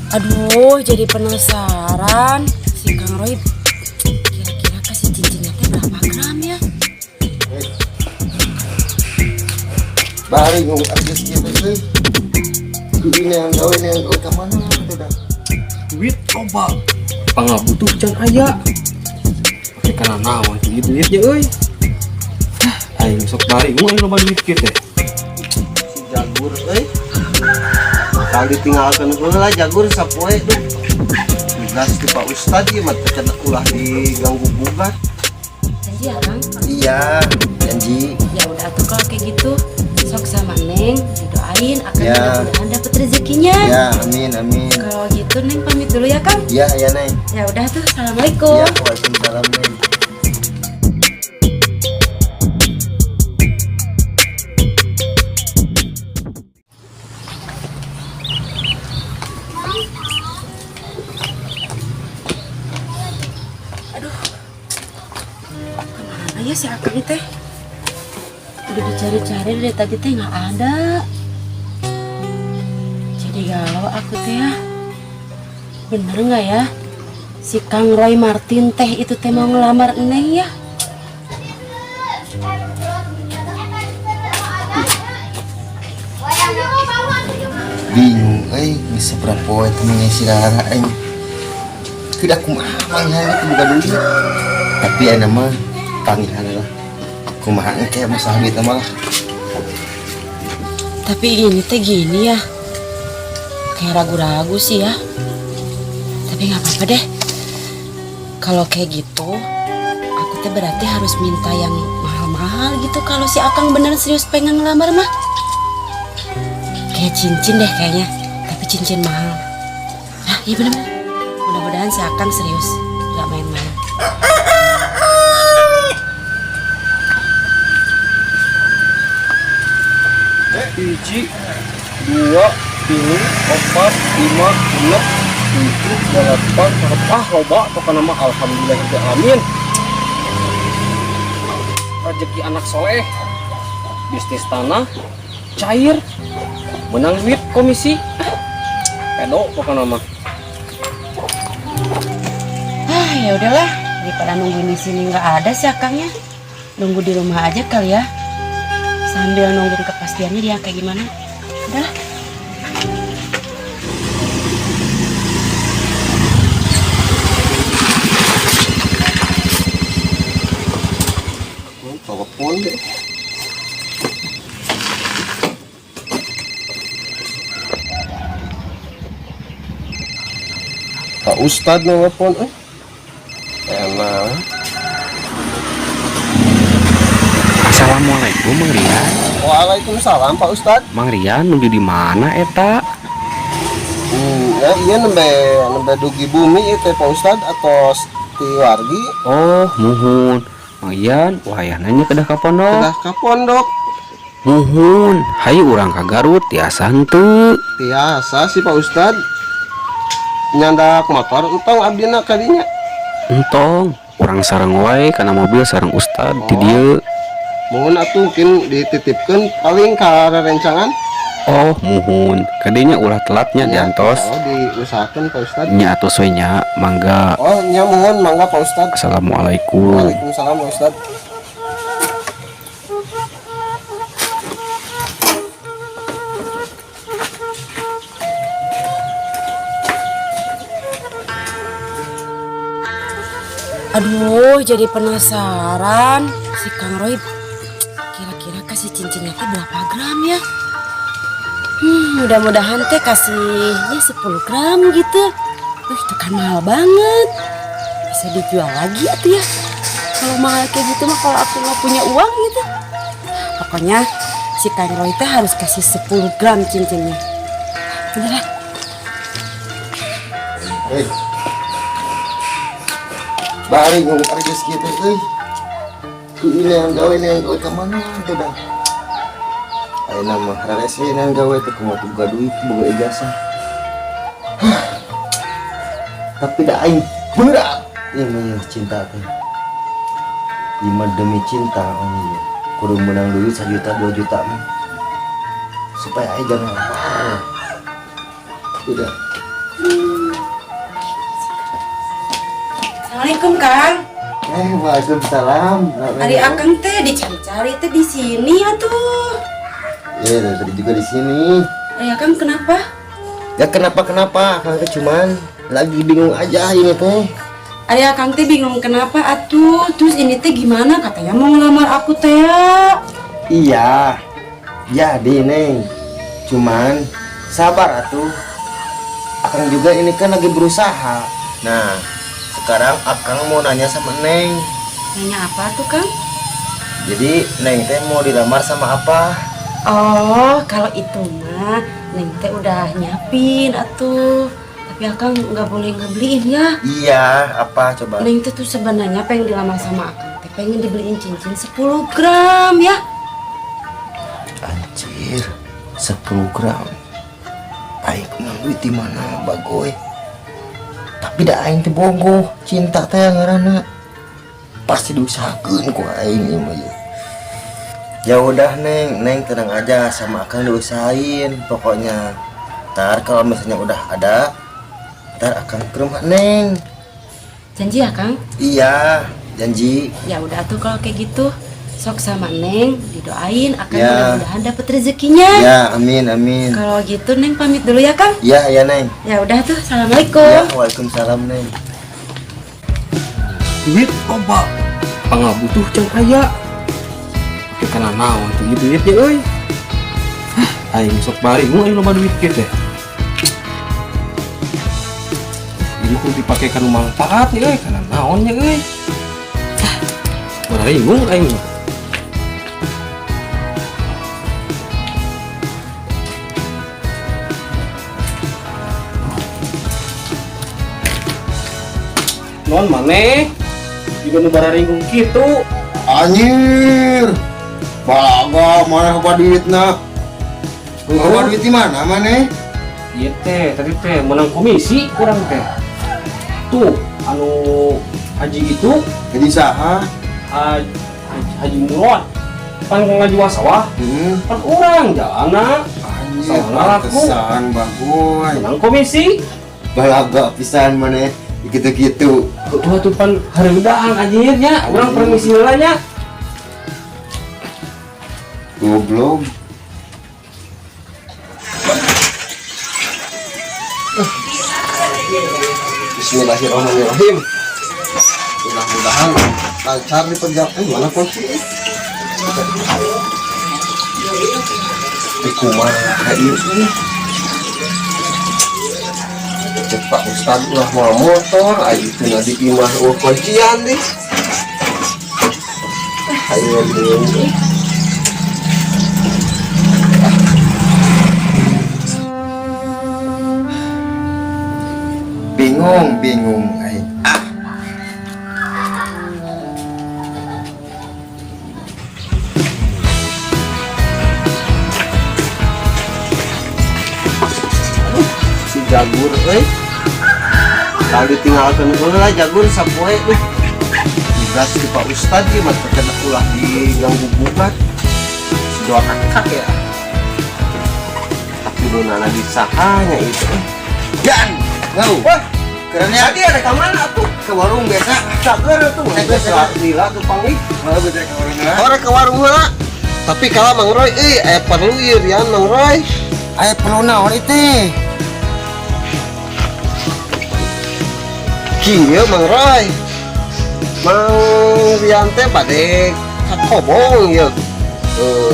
Aduh, jadi penasaran. Si Kang Roy kira-kira kasih cincinnya teh berapa gram ya? Bari ngomong artis gitu euy. Duit yang gawe ka mana teh dah. Duit loba, pangabutuh can aya. Pake kana naon tuh duitnya euy. Hah, aing sok bari aing loba duit kieu teh. Si Jagur euy. Kali tinggalkeun heula Jagur sapoe duh. Tugas di Pak Ustad ieu mah teu kena ulah diganggu gugat. Janji ya, Kang? Iya, janji. Ya udah tuh kalau kayak gitu, sok sama Neng didoain akan Ya. mudah-mudahan dapet rezekinya. Ya, amin amin. Kalau gitu Neng pamit dulu ya, Kang. Ya, ya Neng. Ya udah tuh, assalamualaikum. Ya, waalaikumsalam Neng. Kemana ya si Akang teh? Udah dicari-cari dari tadi teh nggak ada. Jadi galau aku teh ya. Bener nggak ya? Si Kang Roy Martin teh itu teh mau ngelamar Neng ya? Bingung euy, bisa berapa poe teh si Rara aing. Tidak kumaha panggilan itu buka duit. Tapi aya mah panggilan lah. Kumaha engke masalah duit mah lah. Tapi ini teh gini ya. Kayak ragu-ragu sih ya. Tapi nggak apa-apa deh. Kalau kayak gitu, aku teh berarti harus minta yang mahal-mahal gitu kalau si Akang bener serius pengen ngelamar mah. Kayak cincin deh kayaknya, tapi cincin mahal. Nah, iya bener-bener. Mudah-mudahan si Akang serius, nggak main-main. Hiji, dua, tilu, opat, lima, enam, tujuh, delapan, ah loba pokoknya mah alhamdulillah amin. Rezeki anak soleh, bisnis tanah, cair, menang duit komisi, pedo pokoknya mah. Ah, ya udahlah, daripada nungguin di sini nggak ada si Akangnya. Nunggu di rumah aja kali ya. Sambil nungguin kepastiannya dia kayak gimana. Udahlah. Telepon deh. Pak Ustad nelpon eh. Enak. Assalamualaikum Mang Rian. Waalaikumsalam Pak Ustad. Mang Rian nuju di mana eta? Ya, iya nembe nembe dugi bumi itu Pak Ustad atau ti wargi. Oh, muhun. Mang Ian, wayahna nya kedah ka pondok. Kedah ka pondok. Muhun, hayu urang ka Garut tiasa henteu. Tiasa sih Pak Ustad. Nyandak motor entong abdina kadinya. Entong, urang sareng wae kana mobil sareng Ustad di dieu. Muhun atuh mungkin dititipkeun paling ka rerencangan. Oh, muhun. Kadinya ulah telatnya Ya, diantos. oh, diusahakeun Pak Ustad. Nya atos we nya, mangga. Oh, nya muhun mangga Pak Ustad. Assalamualaikum. Waalaikumsalam Pak Ustad. Aduh, jadi penasaran. Si Kang Roy kira-kira kasih cincinnya teh berapa gram ya? Mudah-mudahan teh kasihnya 10 gram gitu. Wih, itu kan mahal banget. Bisa dijual lagi atuh ya. Kalau mahal kayak gitu mah kalau aku nggak punya uang gitu. Pokoknya si Kang Roy teh harus kasih 10 gram cincinnya. Bener lah. Hei. Bari ngomong artis gitu euy. Ini yang gawe ka mana teh dah. Ayeuna mah rarese yang gawe teh kumaha boga duit boga ijazah. Tapi dah aing berat ieu mah cinta teh. Ieu mah demi cinta oh iya. Kudu menang duit 1 juta 2 juta mah. Supaya aing jangan lapar. Udah. Assalamualaikum, Kang. Eh, waalaikumsalam. Ari Akang teh dicari-cari teh di sini atuh. Iya, dari tadi juga di sini. Ari Akang kenapa? Ya kenapa kenapa? Akang teh cuman lagi bingung aja ini teh. Ari Akang teh bingung kenapa atuh? Terus ini teh gimana? Katanya mau ngelamar aku teh ya. Iya. Jadi Neng, cuman sabar atuh. Akang juga ini kan lagi berusaha. Nah, sekarang Akang mau nanya sama Neng. Nanya apa tuh, Kang? Jadi Neng teh mau dilamar sama apa? Oh, kalau itu mah Neng teh udah nyiapin atuh. Tapi Akang nggak boleh ngebeliin ya. Iya, apa coba? Neng teh tuh sebenarnya pengen dilamar sama Akang teh pengen dibeliin cincin 10 gram ya. Anjir, 10 gram. Aing menang duit di mana bagoy. Tapi da aing teh bogoh, cinta teh ngaranna. Pasti diusahakeun ku aing ieu mah ieu. Ya udah Neng, Neng tenang aja, sama Akang diusahain pokoknya. Ntar kalau misalnya udah ada, ntar Akang ke rumah Neng. Janji ya, Kang? Iya, janji. Ya udah tuh kalau kayak gitu. Sok sama Neng didoain akan Ya. mudah-mudahan dapat rezekinya. Ya, amin amin. Kalau gitu Neng pamit dulu ya, Kang. Ya, ya Neng. Ya udah tuh, assalamualaikum. Ya, waalaikumsalam Neng. Duit loba, pangabutuh can aya. Oke, kana naon tuh ieu duitnya euy? Hah, aing sok bari aing loba duit kieu teh. Ieu mah kudu dipake kana manfaat nih euy, kana naon nya euy? Hah, bararingung aing mah. Non maneh juga nu bararingung kitu. Anjir. Balaga mana apa duitna? Loba duit di mana maneh? Ieu teh tadi teh menang komisi kurang teh. Tuh anu haji itu. Haji saha? Haji Murad pan ngajual sawah. Pan urang jalana. Anjir, Sawah laku. pantesan bagoy. Menang komisi. Balaga pisan maneh gitu-gitu. Tuh tuh pan hareudang anjir nya, urang permisi heula nya. Goblok. Bismillahirrahmanirrahim. Mudah-mudahan lancar di perjalanan. Mana kunci? Di kumaha ieu? Cek Pak Ustad ulah mawa motor, ayo itu di imah eueuh kuncian deh. Ayo bingung. Bingung, bingung aing. Ah. Si Jagur euy. Kalau ditinggalkan heula Jagur sapoe euy. Tugas di Pak Ustad ieu mah teu kena ulah diganggu gugat. Si doa kakak ya. Tapi nu di sahanya itu euy. Yan, ngau. Wah, Kerennya tadi ada ka mana atuh? Ke warung biasa. Cager atuh. Cager, cager. Lila tuh panggih. Malah beda ke warung heula. Ora ke warung heula. Tapi kalau Mang Roy euy aya perlu ieu Rian Mang Roy. Aya perlu naon itu? Kieu Mang Roy. Mang Rian teh bade ka Kobong ieu.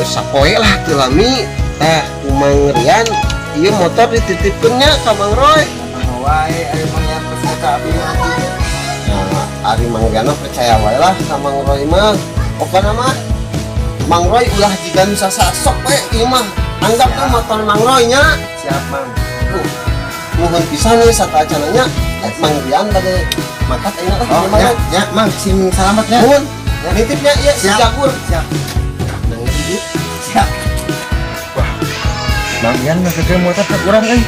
Sapoe lah teu lami. Tah ku Mang Rian ieu motor dititipkeun nya ka Mang Roy. Wae aya Mang Rian percaya ka abi mah atuh. Nah, ari Mang Rian mah percaya wae lah ka Mang Roy mah. Pokona mah Mang Roy ulah jiga nu sasasok we ieu mah. Anggap tuh motor Mang Roy nya. Siap Mang. Nuhun pisan we sateuacanna. Mang Rian bade mangkat ayeuna lah. Oh, Mang ya, Roy. ya, Mang, sing salamet ya. Nuhun. Nitipnya ieu si Siap. Jagur. Siap. Nang duit. Siap. Wah. Mang Rian ngekeun motor ke urang euy.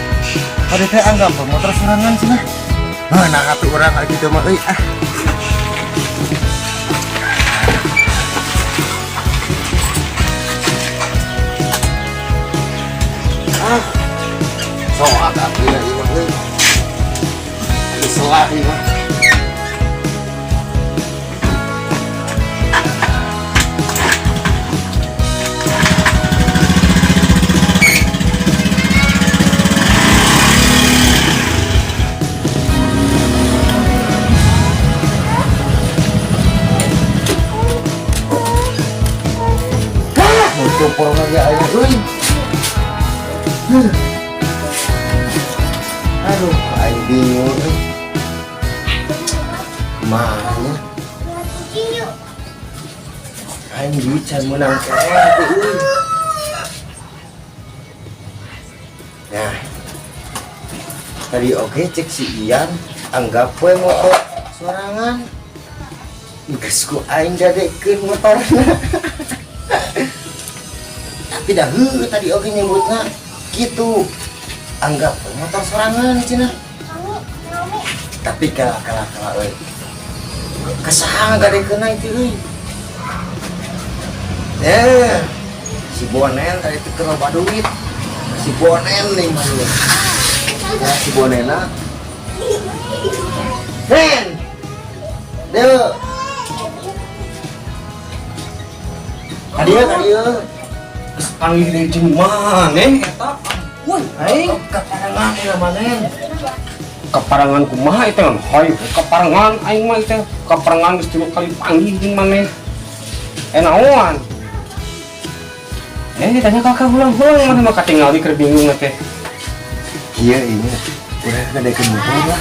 Tadi teh anggap motor sorangan cenah. Heuh, nah atuh urang aya kitu mah euy ah. Ah. Soak atuh ya ieu mah euy. Aduh, aing bingung euy. Kumaha? Aing duit can meunang keneh tuh euy. Nah, tadi oke cek si Ian, anggap we motor sorangan. Geus ku aing gadekeun motorna. Tapi dah heuh tadi oge nyebutna gitu. Anggap we motor sorangan cenah. Tapi kalah kalah kalah euy. Ka saha gadekeunna itu euy. Eh, si Bonen tadi itu keur loba duit. Si Bonen nih mah. Nah, si Bonena. Nen. Deu. Kadieu kadieu. Geus panggih deui jeung maneh eta. Woi, aing Kaparengan ya maneh. Kaparengan kumaha itu kan? Hayu, kaparengan aing mah itu. Kaparengan geus 3 kali panggih jeung maneh. Eh naon? Eh ditanya kakak hulang-hulang maneh mah katingali keur bingung teh. Iya ini. Urang gadekeun motor lah.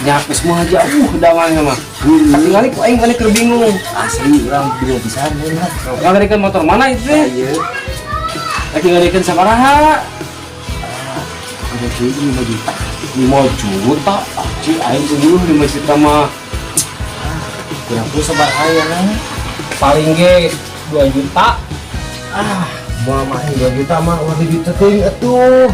Nya geus mah jauh da maneh mah. Katingali ku aing maneh keur bingung. Asli urang bingung pisan nih lah. Ngadekeun motor mana itu teh? Iya. Lagi ngadekeun sabaraha? Ada duit 5 juta. 5 juta. Aci aing sungguh 5 juta mah. Kurang pun sabaraha ya nang. Paling ge 2 juta. Ah, mau main 2 juta mah uang 2 juta teuing atuh.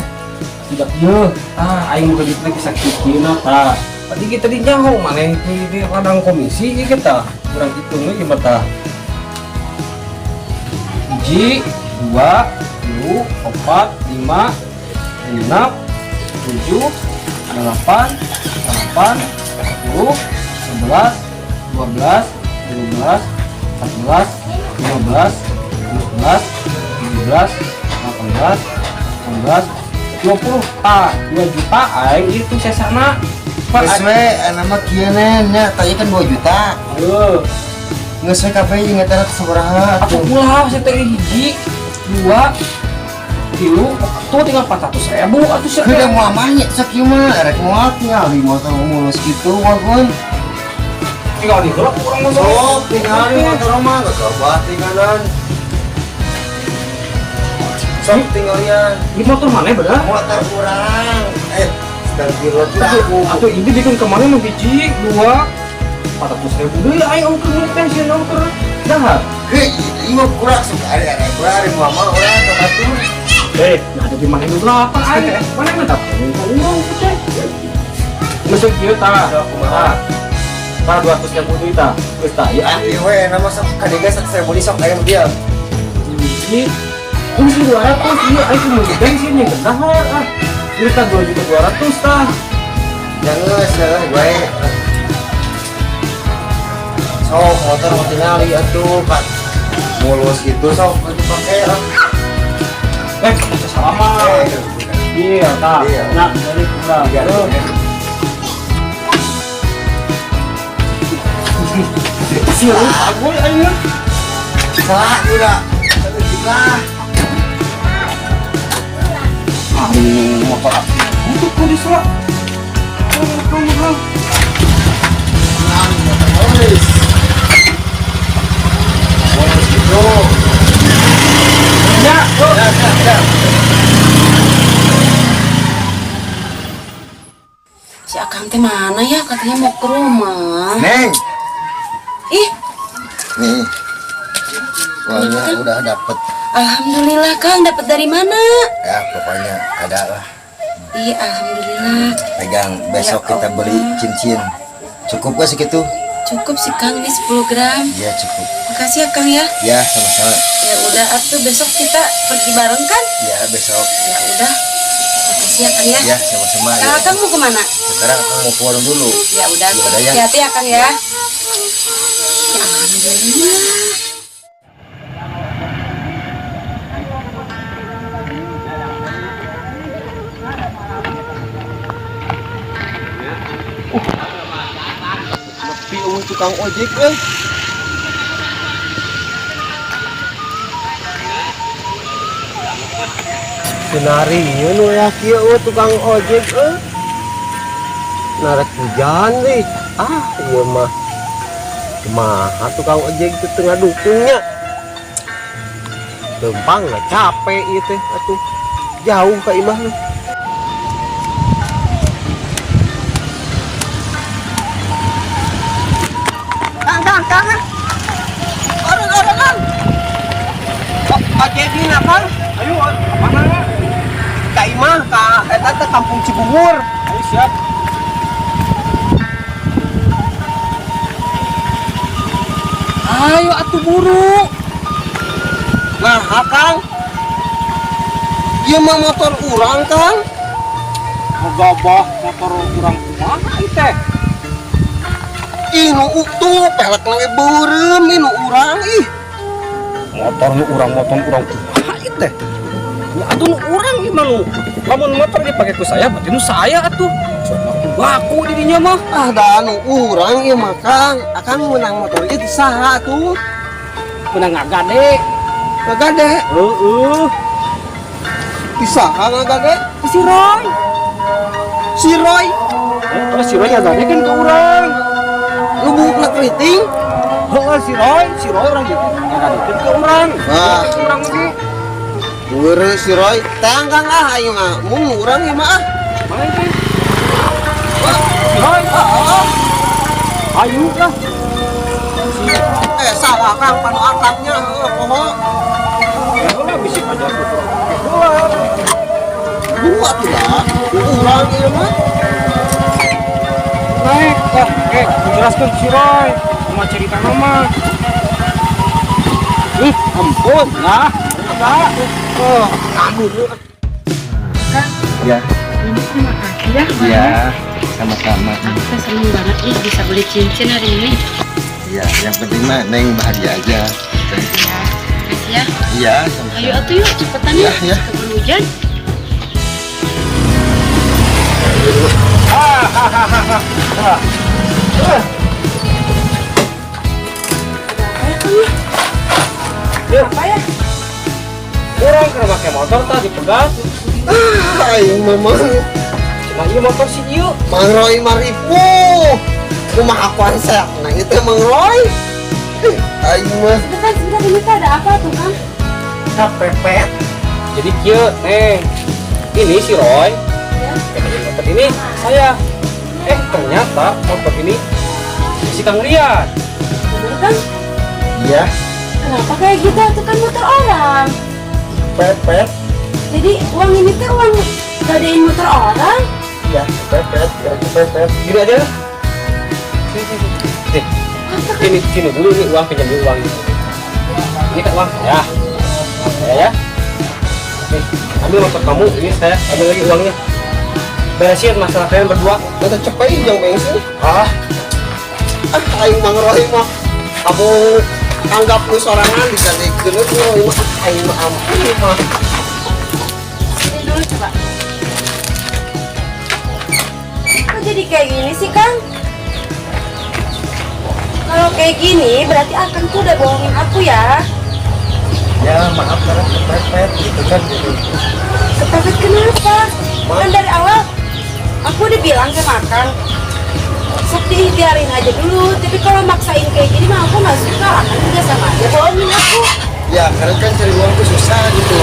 Tidak ieu. Ah, aing buka duit lagi sakit kieu tah. Tadi kita di nyaho maneh di ladang komisi ieu kita. Kurang hitung we ieu mah tah. 1, 2, 3, 4, 5, 6, 7, 8, 8, 10, 11, 12, 13, 14, 15, 16, 17, 18, 19, 20. Ah, 2 juta aing itu sesana. Pak, Geus we, nama kieu nen nya, tadi kan 2 juta. Heuh. Geus we kabeh jeung eta sabaraha Aku atuh. pulang saya teh 1, 2, 3, tuh tinggal 400.000 atuh sih. Kuda moal mah nya sakieu mah, rek moal tinggal di motor mulus kitu wagon. Tinggal di heula urang mah. Sok tinggal di motor mah geus obat tinggalan. Sok tinggalian. Di motor mana bener? Motor kurang. Eh, astagfirullah. Atau ini bikin kemarin mah 1, 2, 400.000 deui aing ongkir meuli pensiun ongkir dahar. Hei, ini mah kurang suka ada ada kurang ada mama orang ke batur. Eh, nah ada di mana itu berapa aing? Mana yang minta? Uang teh. Masuk kieu tah. Kumaha? Tah 200.000 deui tah. Geus tah ya. Ah, iya we, nama sok kadega sok saya beli sok ayam dia. Ini ini 200 iya aing kudu meuli bensin yang dahar ah. Ieu tah 2.200.000 tah. Jangan, jangan gue. Sok motor mau tinggali atuh, Pak. Mulus gitu sok dipakai lah. Eh, bisa salaman. Iya, tah. Iya. Nah, dari kurang. Iya, iya. Siapa? Aku aing. Salah udah. Lah. Aing motor aku. Untuk kau diselak. Motor mulus. Mulus gitu. Ya, oh. Ya, ya, ya. Si Akang teh mana ya? Katanya mau ke rumah. Neng. Ih, Nih. Uangnya udah dapet. Alhamdulillah Kang, dapat dari mana? Ya, pokoknya ada lah. Ih, alhamdulillah. Pegang, besok Ya kita beli Allah. Cincin. Cukup gak segitu? Cukup sih Kang, ini 10 gram. Iya, cukup. Makasih ya Kang ya. Ya, sama-sama. Ya udah atuh besok kita pergi bareng kan? Ya, besok. Ya udah. Makasih ya Kang ya. Ya, sama-sama. Kang Ya. Akang mau kemana? Sekarang aku mau ke warung dulu. Ya udah, Ya udah ya. Hati-hati ya Kang ya. Ya alhamdulillah. Nepi eueuh tukang ojek euy. Senari ieu nu aya kieu eueuh tukang ojek euy. Narek hujan deh. Ah, ieu mah. Kumaha tukang ojek teu teu ngadukungnya. Lempang lah capek ieu teh atuh. Jauh ka imah mah. Kang, kang, kang. Orang, orang, kang. Oh, ojek dina, Kang. Ayo, mana? Ka imah ka eta teh Kampung Cibungur. Ayo siap. Ayo atuh buru. Nah, Kang. Ieu mah motor urang, Kang. Ngegabah motor urang kumaha ieu teh? Ih, nu utuh pelek ge beureum ih nu urang ih. Motor nu urang, motor urang kumaha ieu teh? Ya atuh nu urang ieu mah nu. Lamun motor dipake ku saya berarti nu saya atuh. Sok baku di dinya mah. Ah, da nu urang ieu mah, Kang. Akang menang motor ieu ti saha tuh? Menang ngagade. Ngagade. Heeh. Ti saha ngagade? Si Roy. Si Roy. Heeh, si Roy ngagade kan ke urang. Lu buukna keriting? Heeh, si Roy urang gitu. Ngagadekeun ke urang. Wah. Ke urang oge. Weureuh si Roy. Tang Kang ah ayo mah. Mun urang ieu mah ah. Mana teh? Si Roy. Ayo lah. Eh, salah Kang panu atapnya heuh poho. Ya lah bisik aja tuh. Keluar. Buru atuh lah. Nu urang ieu mah. Naik, wah, jelaskan si Roy. Cuma cerita nama. Ih, ampun, nah, enggak. Oh, kabur. Kang, Ya, ini terima kasih ya. ya, sama-sama. Aku teh seneng banget nih bisa beli cincin hari ini. Ya, yang penting mah Neng bahagia aja. Ya, makasih ya. Iya, sama-sama. Ayo atuh yuk, cepetan Iya, yuk. iya. Keburu hujan. Ya. Apa ya? Kurang kena pakai motor tadi dipegat. Ah, aing mah mah. Cuma iya motor sih ieu. Mang Roy maripu. Kumaha konsep nah itu Mang Roy. Aing mah Sebentar, sebentar, ini teh ada apa tuh, Kang? kepepet. Jadi kieu, Neng. Ini si Roy. Ya. Katanya motor ini saya. Ternyata motor ini si Kang Rian. Bener, Kang? Iya, Kenapa kayak gitu? Itu kan motor orang. pepet. Jadi uang ini teh uang gadein motor orang? Iya, pepet, ya, kepepet. Gini aja lah. Sini, sini, sini dulu nih uang, pinjam dulu uang. Ini kan uang saya. Uang saya ya. Nih, ambil motor kamu, ini saya ambil lagi uangnya. Beresin masalah kalian berdua. Mata cepet yang bensin. Ah, Ah, aing Mang Roy mah. Kamu anggap lu sorangan digadekeun Roy mah. Aing mah ampun mah. Sini dulu coba. Kok jadi kayak gini sih, Kang? Kalau kayak gini berarti Akang tuh udah bohongin aku ya. Ya, maaf karena kepepet gitu kan gitu. Kepepet kenapa? Kan dari awal aku udah bilang sama Akang, sok diikhtiarin aja dulu. Tapi kalau maksain kayak gini mah aku nggak suka. Akang juga sama aja bohongin aku. Ya, karena kan cari uang tuh susah gitu.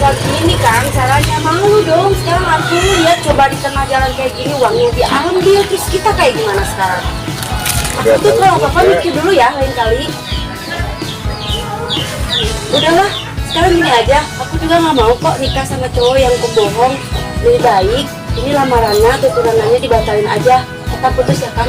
Gak gini Kang, caranya malu dong. Sekarang aku lihat coba di tengah jalan kayak gini uangnya diambil, terus kita kayak gimana sekarang? Aku tuh kalau apa-apa mikir dulu ya lain kali. Udahlah, sekarang gini aja. Aku juga nggak mau kok nikah sama cowok yang pembohong. Lebih baik ini lamarannya, tuturannya dibatalin aja. Kita putus ya Kang.